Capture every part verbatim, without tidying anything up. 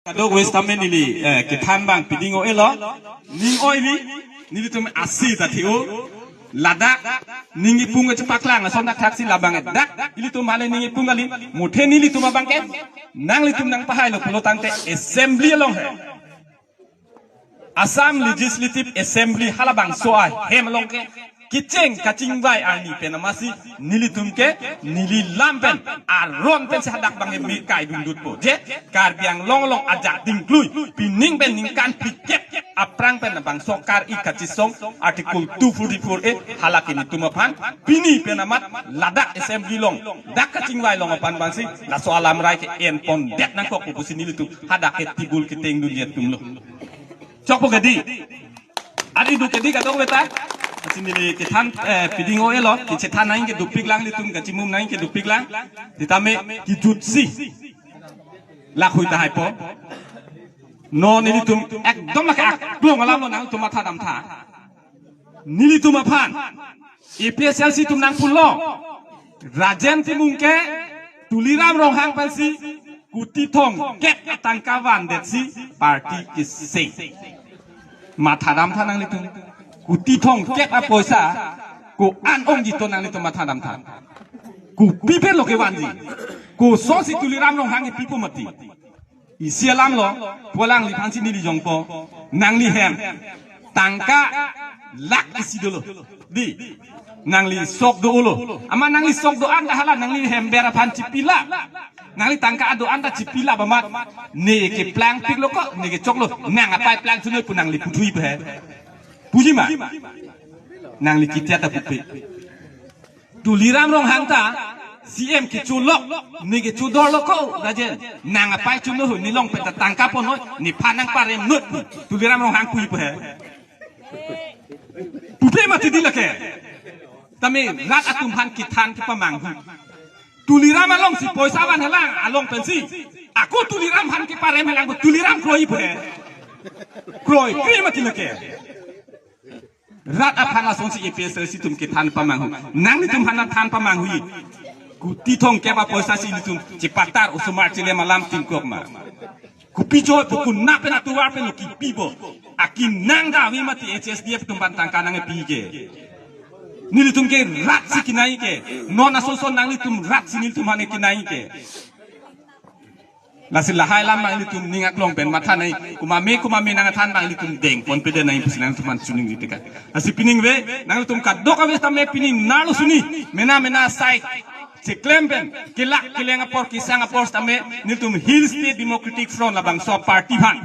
Kadokave setame neli, eh, kethan abang piding o-elo. Ning oi vi, nelitum asi ta thi-o. Ladak ning ipung kachepaklang ason dak thaksi labang dak ilitum hale ning ipung kali. Muthe nelitum abang ke nanglitum nangpahailo pulo tangte assembly along he, Assam Legislative Assembly halabangso ahem along ke kecheng kachingvai arni pen amatsi nelitum ke neli lam pen aron pensi hadak abang ke me kaidundutpo. Je Karbi Anglong along ajak dingklui pining pen ningkan phlikep aphrang pen labangso kar-i kachesong Article two forty-four A hala ke nelitum aphan pini pen amat ladak assembly along dak kachingvai along aphan abangsi laso alamrai ke enpondet nangkok pusi nelitum hadak ke tibul keteng dunji atumlo. Chokpo kedi. Adi do kedi kadokave ta. Asin neli kethan, eh, piding o-elo, kechethan nangji ke dopiklang ilitum, kachimum nangji ke dopiklang. Sitame kejutsi. Lakhui tahaipo. Non nelitum ekdom lake aklong alamlo nangtum matha damtha. Nelitum aphan A P H L C atum nangpulo. Rajen Timung ke Tuliram Ronghang pensi kuti thomkep atangka vandetsi party keseng. Matha damtha nanglitum. Kuti thomkep apoisa ko-an ongji to nanglitum matha damtha. Kopi pen lo kevanji. Kosonsi Tuliram Ronghang ke pipo mati. Isi alamlo, pu alangliphansi neli jongpo, nangli hem tangka lakh isi dolo. Di, nangli sok do-olo. Amat nangli sok do-an ta hala nangli hem ber aphan chipila. Nangli tangka do-an ta chipila ba amat. Ne keplangpiklo ko, ne kechoklo. Nang apei plangchunoi pu nangli puthui pe he. Puji ma? Nangli kitia ta pupe. Tuliram Ronghang ta C M kechulok, ne kechudorlo ko, Rajen. Nang apei chuno hu, ne longpen ta tangka ponnoi, nephan nangparemnoi. Tuliram Ronghang puji pe he. Pupe mati di lake. Tame rat atum aphan kethan kepamanghu. Tuliram alongsi poisa vanhelang, along pensi. Ako Tuliram aphan keparemhelang, Tuliram kroiji pe he. Kroikre mati lake. Rat aphan lasonsi A P H L C atum kethan pamanghu. Nanglitum aphan than pamanghu. Kuti thomkep apoisasi ilitum chepatar osomar chelem alam tingkok ma. Kopi joi pu konat pen atovar pen lo kipipo. Akinang ta ave mati H S D F atum aphan tangka nangkepi ke. Nelitum ke rat si kenai ke. Non asoso nanglitum rat si nelitum aphan kenai ke. Lasi lahai alam nanglitum ning aklong pen matha nangji, komatme komatme nangthan nanglitum dengponpedet nangji pusi nangtum aphan choningri tekang. Lasi pining ave, nanglitum kadokave tame pining narlo suni, mena mena asai cheklem pen, kelak keleng apor kesang apor tame, nelitum Hill State Democratic Front labangso party aphan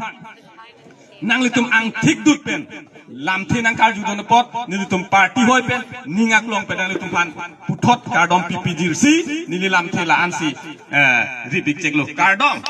nanglitum angthik dut pen lamthe nangkarjudun apot, nelitum party hoi pen, ning aklong pen nanglitum aphan puthot kardom pipijirsi, neli lamthe la-ansi, eh, ripik cheklo. Kardom.